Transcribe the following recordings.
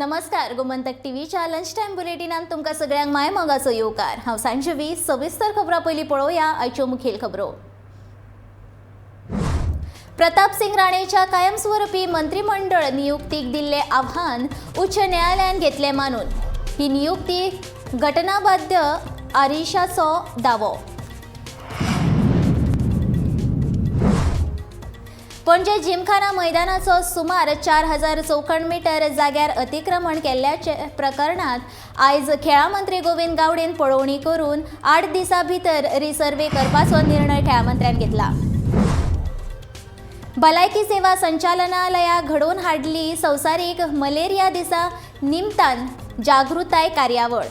नमस्कार, गोमंतक टीव्हीच्या lunch time बुलेटिनान तुमकां सगळ्यांक मायमोगाचो येवकार. हांव सांजवी. सविस्तर खबरां पयलीं पळोवया आयच्यो मुखेल खबरो. प्रताप सिंग राणेच्या कायमस्वरूपी मंत्रिमंडळ नियुक्तीक दिल्लें आव्हान उच्च न्यायालयान घेतलें मानून. ही नियुक्ती घटनाबाध्य, आरिशाचो दावो. पणजे जिमखाना मैदानाचो सुमार 4000 चौखण मीटर जाग्यार अतिक्रमण केल्ल्याचे प्रकरणात आयज खेळां मंत्री गोविंद गावडेन पळोवणी करून 8 दिसां भितर रिसर्वे करपाचो निर्णय खेळां मंत्र्यान घेतला. भलायकी सेवा संचालनालया घडोवन हाडली संवसारीक मलेरिया दिसा निमतान जागृताय कार्यावळ.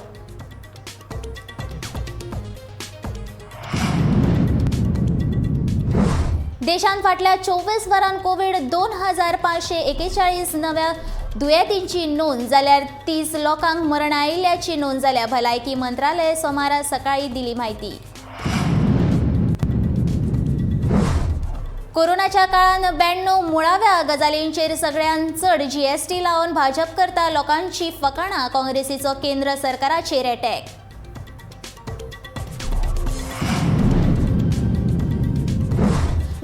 देशांत फाटल्या 24 वरांत कोवीड 2541 नव्या दुयेंतींची नोंद जाल्यार 30 लोकांक मरण आयिल्ल्याची नोंद जाल्या. भलायकी मंत्रालय सोमारा सकाळी दिली म्हायती. कोरोनाच्या काळान 92 मुळाव्या गजालींचेर सगळ्यांत चड जीएसटी लावन भाजप करता लोकांची फकाणां. काँग्रेसीचो केंद्र सरकाराचेर अटॅक.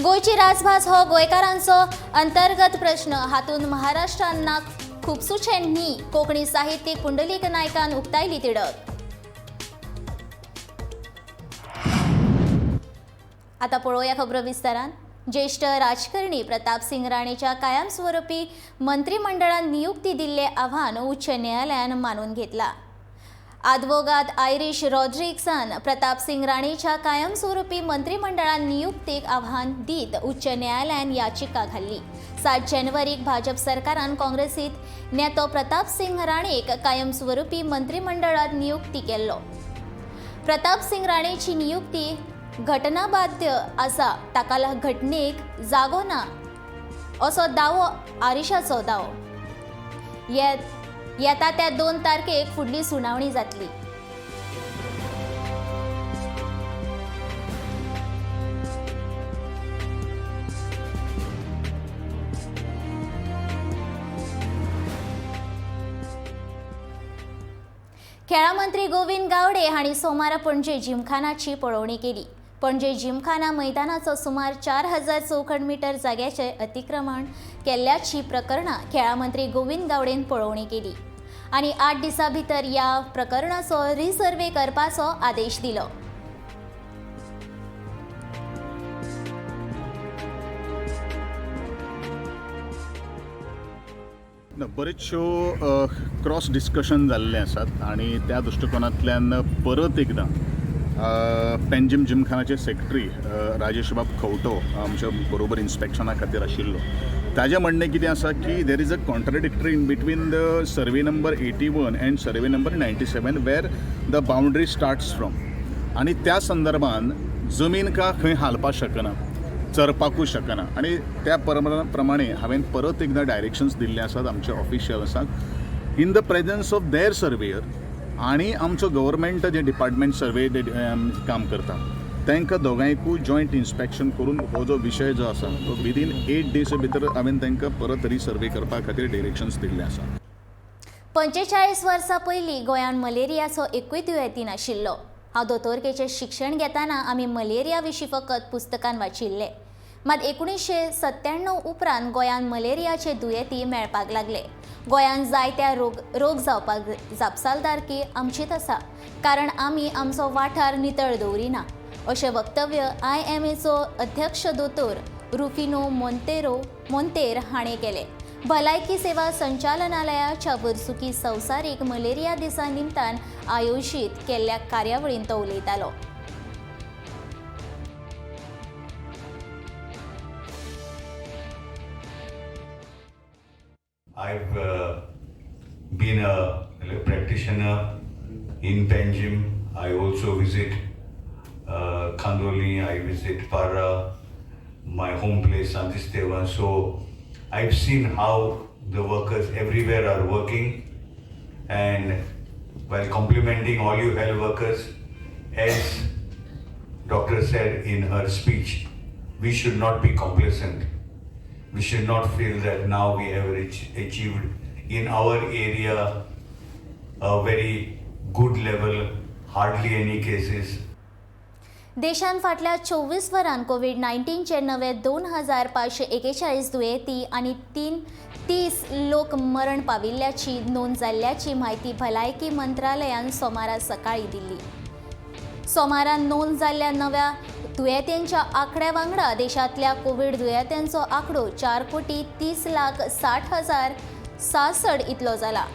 गोंयची राजभास हो गोंयकारांचो अंतर्गत प्रश्न, हातूंत महाराष्ट्रान नाक खुपसुचें न्ही. कोंकणी साहित्यीक पुंडलीक नायकान उक्तायली तिडक. आता पळोवया खबरो विस्तारान. ज्येष्ठ राजकारणी प्रताप सिंग राणेच्या कायमस्वरूपी मंत्रिमंडळान नियुक्ती दिल्लें आव्हान उच्च न्यायालयान मानून घेतला. आदवोगाद आयरीश रॉड्रिग्सान प्रताप सिंग राणेच्या कायमस्वरूपी मंत्रिमंडळान नियुक्तीक आव्हान दीत उच्च न्यायालयान याचिका घाल्ली. 7 जानेवारीक भाजप सरकारान काँग्रेसीत नेतो प्रताप सिंग राणेक कायमस्वरूपी मंत्रिमंडळात नियुक्ती केल्लो. प्रताप सिंग राणेची नियुक्ती घटनाबाध्य आसा, ताका घटनेक जागो ना असो दावो आरिशाचो दावो. येता त्या 2 तारखेक फुडली सुनावणी जातली. खेळां मंत्री गोविंद गावडे हांणी सोमारा पणजे जिमखानाची पळोवणी केली. पणजे जिमखाना मैदानाचो सुमार 4000 चौखण मीटर जाग्याचे अतिक्रमण केल्ल्याची प्रकरणां खेळां मंत्री गोविंद गावडेन पळोवणी केली आनी 8 दिसां भितर ह्या प्रकरणाचो रिसर्वे करपाचो आदेश दिलो. बरेचश्यो क्रॉस डिस्कशन जाल्लें आसात आनी त्या दृश्टिकोनांतल्यान परत एकदां पेंजीम जिमखानाचे सेक्रेटरी राजेशबाब खवटो आमच्या बरोबर इन्स्पेक्शना खातीर आशिल्लो. ताजें म्हणणें कितें आसा की there is a contradictory in between the survey number 81 and survey number 97 where the boundary starts from, आनी त्या संदर्भान जमीन का खंय हालपाक शकना, चरपाकूय शकना. आनी त्या प्रमाणे हांवें परत एकदां डायरेक्शन्स दिल्ले आसात आमच्या ऑफिशियल्सांक in the presence of their surveyor आनी आमचो गव्हर्मेंट जे डिपार्टमेंट सर्वे काम करता तांकां दोगांयकूय जॉयंट इन्स्पेक्शन करून हो जो विशय जो आसा तो विदीन 8 डेज भितर हांवें तांकां परत रिसर्वे करपा खातीर डिरेक्शन्स दिल्ले आसा. 45 वर्सां पयलीं गोंयांत मलेरियाचो एकूय दुयेंती नाशिल्लो. हांव दोतोरकेचें शिक्षण घेतना आमी मलेरिया विशीं फकत पुस्तकान वाचिल्लें. मात 1997 उपरांत गोंयांत मलेरियाचे दुयेंती मेळपाक लागले. गोंयांत जायत्या रोग जावपाक जापसालदारकी आमचीच आसा, कारण आमी आमचो वाठार नितळ दवरिना, अशें वक्तव्य आयएमएचो अध्यक्ष दोतोर रुफिनो मोंतेर हाणें केलें. भलायकी सेवा संचालनालयाच्या वर्सुकी संवसारीक मलेरिया दिसा निमतान आयोजीत केल्ल्या कार्यावळींत तो उलयतालो. I've been a practitioner in Panjim. I also visit Kandoli, I visit Para, my home place Santistevan. So I've seen how the workers everywhere are working, and while complimenting all you health workers, as doctor said in her speech, we should not be complacent. We should not feel that now we have achieved in our area a very good level, hardly any cases. देशांत फाटल्या 24 वरांत Covid 19चे नवे 2541 दुयेंती आनी 330 लोक मरण पाविल्ल्याची नोंद जाल्ल्याची म्हायती भलायकी मंत्रालयान सोमारा सकाळीं दिली. सोमारा नोंद जाल्ल्या नव्या दुयेंतींच्या आंकड्या वांगडा देशांतल्या कोवीड दुयेंत्यांचो आंकडो 4,30,60,066 इतलो जाला.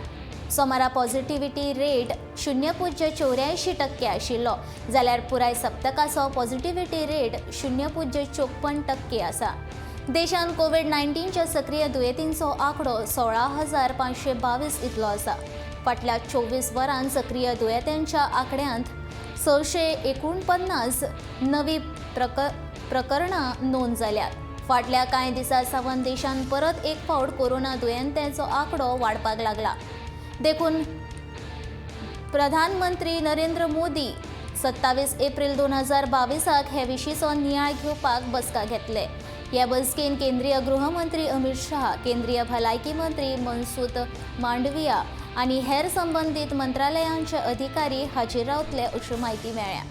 सोमारा पॉझिटिव्हिटी रेट 0.84% आशिल्लो, जाल्यार पुराय सप्तकाचो पॉझिटिव्हिटी रेट 0.54% आसा. देशांत कोवीड 19च्या सक्रीय दुयेंतींचो आंकडो 16,522 इतलो आसा. फाटल्या 24 वरांत सक्रीय दुयेंत्यांच्या आंकड्यांत 649 नवी प्रकरणां नोंद जाल्यात. फाटल्या कांय दिसां सावन देशांत परत एक फावट कोरोना दुयेंत्यांचो आंकडो वाडपाक लागला. देखून प्रधानमंत्री नरेंद्र मोदी 27 एप्रिल 2022 हे विशींचो नियाळ घेवपाक बसका घेतले. ह्या बसकेन केंद्रीय गृहमंत्री अमित शाह, केंद्रीय भलायकी मंत्री मनसुख मांडविया आनी हेर संबंदीत मंत्रालयांचे अधिकारी हाजीर रावतले अशी म्हायती मेळ्ळ्या.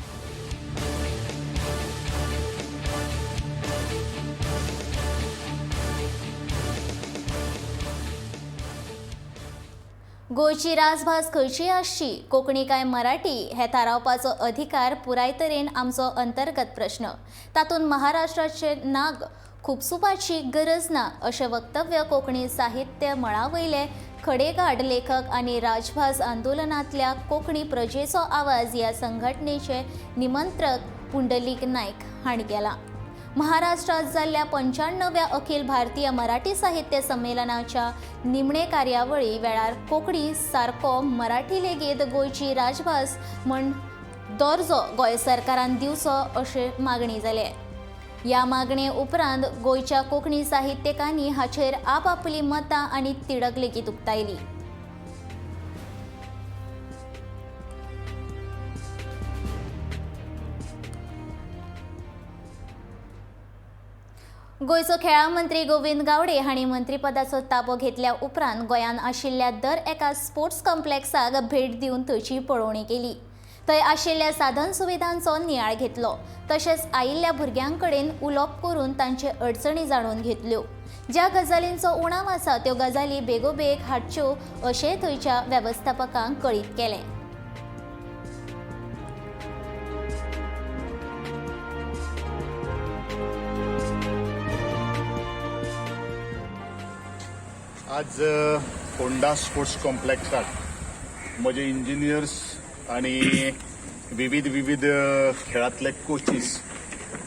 गोंयची राजभास खंयची आसची, कोंकणी काय मराठी हे थारावपाचो अधिकार पुराय तरेन आमचो अंतर्गत प्रश्न, तातूंत महाराष्ट्राचे नाग खुपसुपाची गरज ना अशें वक्तव्य कोंकणी साहित्य मळावयले खडेगांठ लेखक आनी राजभास आंदोलनांतल्या कोंकणी प्रजेचो आवाज ह्या संघटनेचे निमंत्रक पुंडलीक नायक हांणी केलां. महाराष्ट्रात जाल्ल्या 95व्या अखिल भारतीय मराठी साहित्य संमेलनाच्या निमणे कार्यावळी वेळार कोंकणी सारको मराठी लेगीत गोंयची राजभास म्हण दर्जो गोंय सरकारान दिवचो अशी मागणी जाली. ह्या मागणे उपरांत गोंयच्या कोंकणी साहित्यिकांनी हाचेर आपापली मतां आनी तिडक लेगीत उक्तायली. गोंयचो खेळां मंत्री गोविंद गावडे हांणी मंत्रीपदाचो ताबो घेतल्या उपरांत गोंयांत आशिल्ल्या दर एका स्पोर्ट्स कॉम्प्लेक्साक भेट दिवन थंयची पळोवणी केली. थंय आशिल्ल्या साधन सुविधांचो नियाळ घेतलो, तशेंच आयिल्ल्या भुरग्यां कडेन उलोवप करून तांचे अडचणी जाणून घेतल्यो. ज्या गजालींचो उणाव आसा त्यो गजाली बेगोबेग हाडच्यो अशें थंयच्या वेवस्थापकांक कळीत केलें. आज होंडा स्पोर्ट्स कॉम्प्लेक्साक म्हजे इंजिनियर्स आनी विविध विविध खेळांतले कोचीस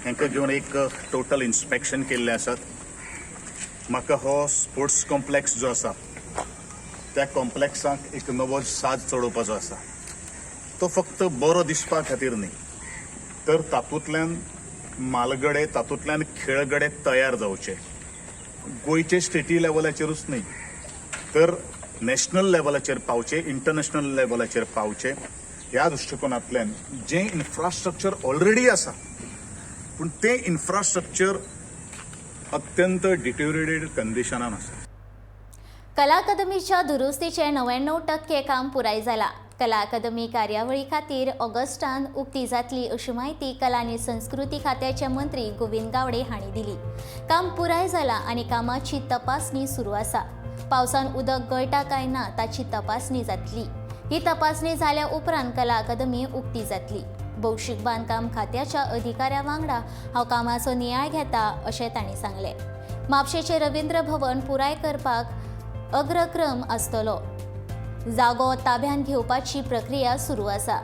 हांकां घेवन एक टोटल इन्स्पेक्शन केल्लें आसात. म्हाका हो स्पोर्ट्स कॉम्प्लेक्स जो आसा त्या कॉम्प्लेक्साक एक नवो साज चडोवपाचो आसा. तो फक्त बरो दिसपा खातीर न्ही, तर तातूंतल्यान म्हालगडे, तातूंतल्यान खेळगडे तयार जावचे. गोंयचे स्टेटी लेवलाचेरूच न्ही तर नॅशनल लेवलाचेर पावचे, इंटरनॅशनल लेवलाचेर पावचे. ह्या दृश्टिकोनांतल्यान जें इन्फ्रास्ट्रक्चर ऑलरेडी आसा पूण तें इन्फ्रास्ट्रक्चर अत्यंत डिटेरिएटेड कंडिशनान आसा. कला अकादमीच्या दुरुस्तीचें 99% काम पुराय जाला. कला अकादमी कार्यावळी खातीर ऑगस्टान उक्ती जातली अशी म्हायती कला आनी संस्कृती खात्याचे मंत्री गोविंद गावडे हांणी दिली. काम पुराय जाला आनी कामाची तपासणी सुरू आसा. पावसान उदक गळटा काय ना ताची तपासणी जातली. ही तपासणी जाल्या उपरांत कला अकादमी उक्ती जातली. भौशीक बांदकाम खात्याच्या अधिकाऱ्या वांगडा हांव कामाचो नियाळ घेता अशें तांणी सांगलें. म्हापशेचें रवींद्र भवन पुराय करपाक अग्रक्रम आसतलो. जागो ताब्यांत घेवपाची प्रक्रिया सुरू आसा.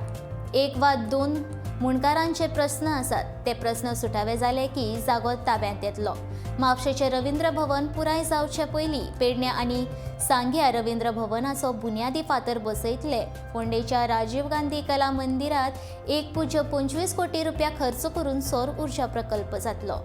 1 वा 2 मुंडकारांचे प्रस्न आसात, ते प्रस्न सुटावे जाले की जागो ताब्यांत येतलो. म्हापशेचें रवींद्र भवन पुराय जावचे पयलीं पेडणे आनी सांग्या रवींद्र भवनाचो बुन्यादी फातर बसयतले. फोंडेच्या राजीव गांधी कला मंदिरांत 1.25 कोटी रुपया खर्च करून सौर ऊर्जा प्रकल्प जातलो.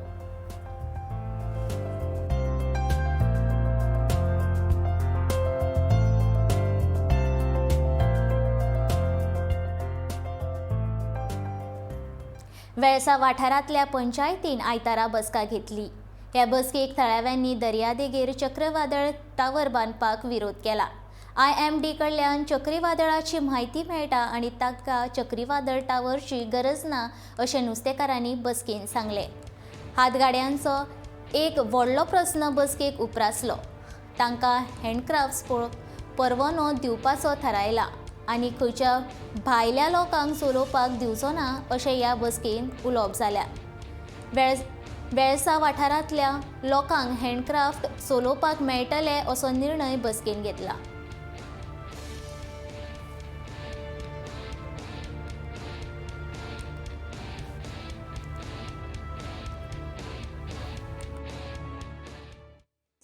वेळसा वाठारांतल्या पंचायतीन आयतारा बसका घेतली. ह्या बसकेक थळाव्यांनी दर्यादेगेर चक्रवादळ टावर बांदपाक विरोध केला. IMD कडल्यान चक्रीवादळाची म्हायती मेळटा आनी तांकां चक्रीवादळ टावरची गरज ना अशें नुस्तेकारांनी बसकेन सांगलें. हातगाड्यांचो एक व्हडलो प्रस्न बसकेक उप्रासलो. तांकां हँडक्राफ्ट्स परवानो दिवपाचो थारायला आनी खंयच्या भायल्या लोकांक चलोवपाक दिवचो ना अशें ह्या बसकेन उलोवप जाल्या. वेळसा वाठारांतल्या लोकांक हँडक्राफ्ट चलोवपाक मेळटले असो निर्णय बसकेन घेतला.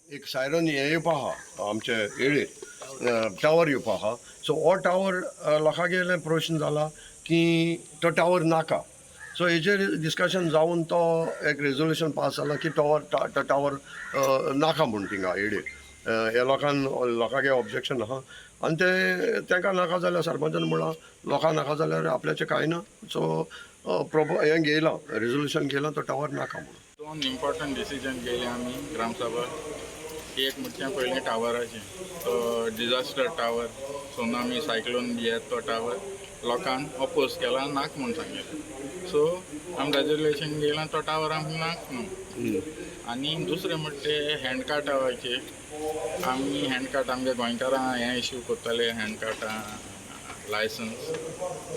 एक सायरन हें येवपा आहा आमचे एळेर टावर येवपा आहा. सो हो टावर लोकांगेलें प्रश्न जाला की तो टावर नाका. सो हेजेर डिस्कशन जावन तो एक रेजोल्युशन पास जाला की तो टावर नाका म्हूण थिंगा एळेर. ह्या लोकांक लोकांगे ऑब्जेक्शन आहा आनी ते तांकां नाका जाल्यार सरपंचान म्हळां लोकांक नाका जाल्यार आपल्याचें कांय ना. सो हें घेयलां रेजोल्युशन घेयलां तो टावर नाका म्हणून. दोन इम्पॉर्टंट डिसिजन घेयले आमी ग्रामसभा. एक म्हणजे पयलीं टावराचें, तो डिजास्टर टावर सुनामी सायक्लोन बी येत तो टावर लोकांक अपोज केला, नाक म्हूण सांगलें. सो आमी रेजोल्युशन घेयलां तो टावर आमकां नाक न्हू. आनी दुसरें म्हणटा ते हँडकार्टाचे, आमी हँडकार्ट आमगे गोंयकारां हें इश्यू करताले हँडकार्टां लायसन्स,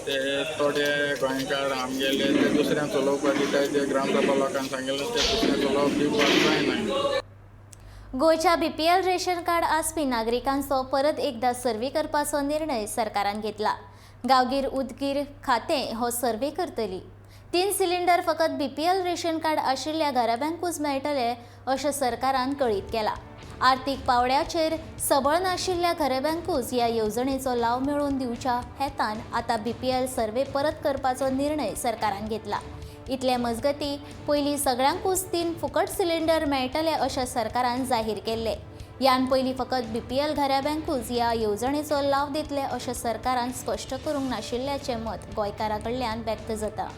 ते थोडे गोंयकार आमगेले ते दुसऱ्यांक चलोवपाक दिताय, ते ग्रामसभा लोकांक सांगिल्लें ते दुसऱ्यांक चलोवप दिवपाक जायना. गोंयच्या BPL ration card आसपी नागरिकांचो परत एकदा सर्वे करपाचो निर्णय सरकारान घेतला. गांवगीर उदगीर खातें हो सर्वे करतली. 3 सिलिंडर फकत BPL ration card आशिल्ल्या घराब्यांकूच मेळटले अशें सरकारान कळीत केलां. आर्थीक पावड्याचेर सबळ नाशिल्ल्या घराब्यांकूच ह्या येवजणेचो लाव मेळोवन दिवच्या हेतान आतां BPL survey परत करपाचो निर्णय सरकारान घेतला. इतले मजगती पयलीं सगळ्यांकूच 3 फुकट सिलिंडर मेळटले अशें सरकारान जाहीर केल्लें. ह्यान पयलीं फकत BPL घराब्यांकूच ह्या येवजणेचो लाव दितले अशें सरकारान स्पश्ट करूंक नाशिल्ल्याचें मत गोंयकारां कडल्यान व्यक्त जाता.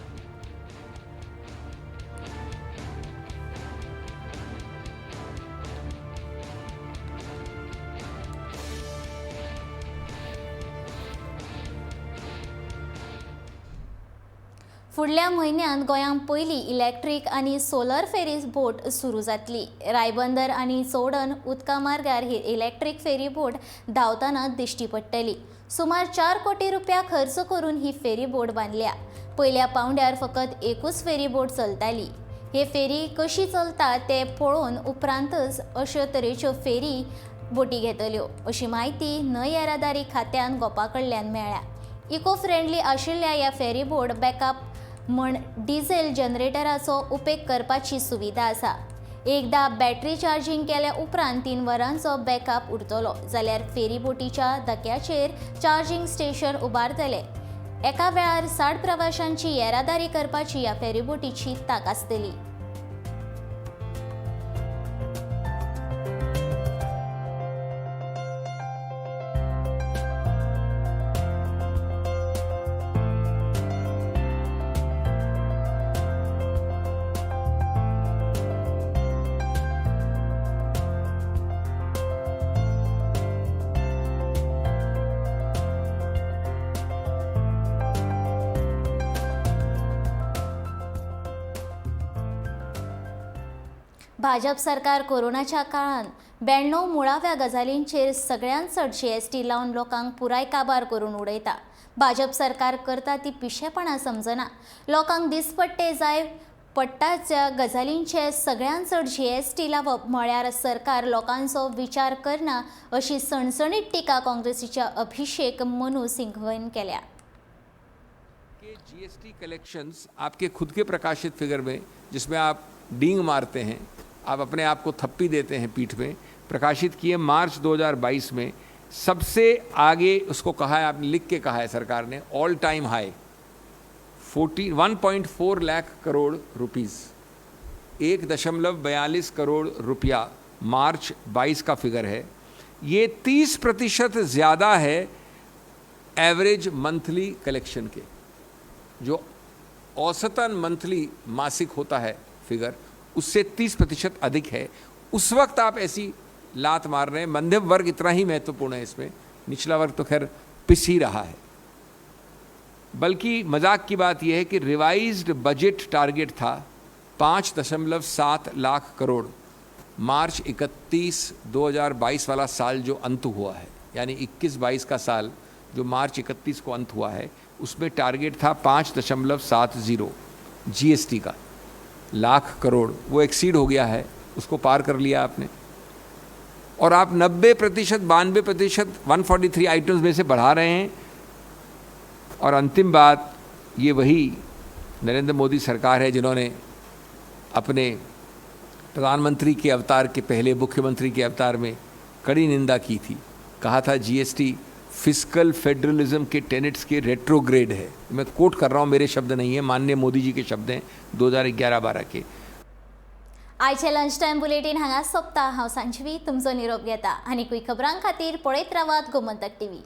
फुडल्या म्हयन्यांत गोंयांत पयली इलेक्ट्रीक आनी सोलर फेरी बोट सुरू जातली. रायबंदर आनी चोडण उदका मार्गार ही इलेक्ट्रीक फेरी बोट धांवतना दिश्टी पडटली. सुमार 4 कोटी रुपया खर्च करून ही फेरी बोट बांदल्या. पयल्या पावंड्यार फकत एकूच फेरी बोट चलताली. ही फेरी कशी चलता ते पळोवन उपरांतच अश्यो तरेच्यो फेरी बोटी घेतल्यो अशी म्हायती न्हंय येरादारी खात्यान गोपा कडल्यान मेळ्ळ्या. इको फ्रेंडली आशिल्ल्या ह्या फेरी बोट बॅकअप म्हण डिझेल जनरेटराचो उपेग करपाची सुविधा आसा. एकदा बॅटरी चार्जींग केल्या उपरांत 3 वरांचो बॅकअप उरतलो, जाल्यार फेरी बोटीच्या धक्याचेर चार्जींग स्टेशन उबारतले. एका वेळार 60 प्रवाशांची येरादारी करपाची ह्या फेरीबोटीची तांक आसतली. भाजप सरकार कोरोनाच्या काळांत 92 मुळाव्या गजालींचेर सगळ्यांत चड GST लावन लोकांक पुराय काबार करून उडयता. भाजप सरकार करता ती पिशेपणां समजना. लोकांक दिसपट्टे जाय पडटाच्या गजालींचे सगळ्यांत चड GST लावप म्हळ्यार सरकार लोकांचो विचार करना अशी सणसणीत टिका काँग्रेसीच्या अभिषेक मनु सिंघवीन केल्या. GST collections आपके खुद के प्रकाशित फिगर में, जिसमें आप डींग मारते हैं, आप अपने आप को थप्पी देते हैं पीठ में, प्रकाशित किए मार्च 2022 में. सबसे आगे उसको कहा है, आपने लिख के कहा है सरकार ने, all time high 41.4 lakh crore rupees, 1.42 crore रुपया मार्च 22 का फिगर है. ये 30% ज़्यादा है एवरेज मंथली कलेक्शन के, जो औसतन मंथली मासिक होता है फिगर, उससे 30% अधिक है. उस वक्त आप ऐसी लात मार रहे हैं। मध्यम वर्ग इतना ही महत्वपूर्ण है इसमें, निचला वर्ग तो खैर पिस ही रहा है। बल्कि मजाक की बात यह है कि रिवाइज्ड बजट टारगेट था 5.7 लाख करोड़, मार्च 31 2022 वाला साल जो अंत हुआ है, यानी 21-22 का साल जो मार्च 31 को अंत हुआ है, उसमें टारगेट था 5.70 जीएसटी का लाख करोड़, वो एक्सीड हो गया है, उसको पार कर लिया आपने। और आप 90%, 92% 143 आइटम्स में से बढ़ा रहे हैं। और अंतिम बात, ये वही नरेंद्र मोदी सरकार है जिन्होंने अपने प्रधानमंत्री के अवतार के पहले मुख्यमंत्री के अवतार में कड़ी निंदा की थी, कहा था जीएसटी फिस्कल फेडरलिज्म के टेनेट्स के रेट्रोग्रेड है। मैं कोट कर रहा हूँ, मेरे शब्द नहीं है, माननीय मोदी जी के शब्द हैं 2011-12 के। आयचें लंच टायम बुलेटीन हांगा सोंपता। हांव सांजवी तुमचो निरोप घेता। आनीकूय खबरां खातीर पळयत रावात गोमंतक टीव्ही।